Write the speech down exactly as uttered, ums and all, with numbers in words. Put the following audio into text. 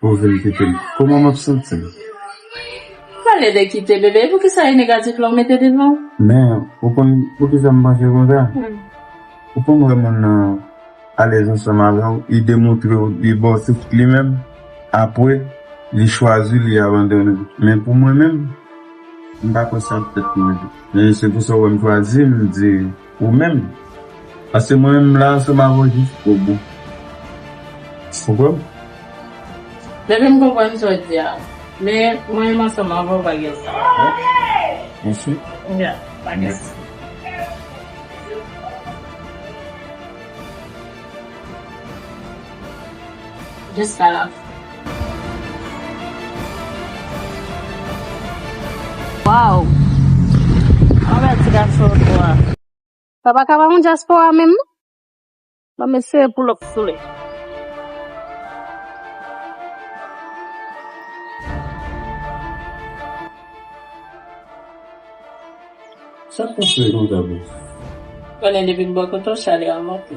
Ou vin kite m. Kòman m ap santi m? Pale de kite, bebe. Poukisa e negatif la ou mete devan? Men, ou konn poukisa m panse konsa? Hmm. Ou konn wè moun nan alèz ansanm avè w, li demontre w, li ba w tout li menm, apre, li chwazi, li abandone w. Men pou mwen menm, m pa kwè sa ap fèt pou mwen. Men se pou sa w wè m chwazi, m di ou menm. Paske mwen menm m la ansanm avè w jis o bout. Ou konprann? Depi m konprann sa w di a. Men mwen menm ansanm avè w pa gen sa. Mèsi. Ya, pa gen sa. Jiska la. Waw! Anmèd ti gason an. Sa pa ka ba yon dyaspora menm, non? Ban m eseye pull up sou li. Sa k pase konsa, bro? Konnen depi m bò kote w, chalè a monte.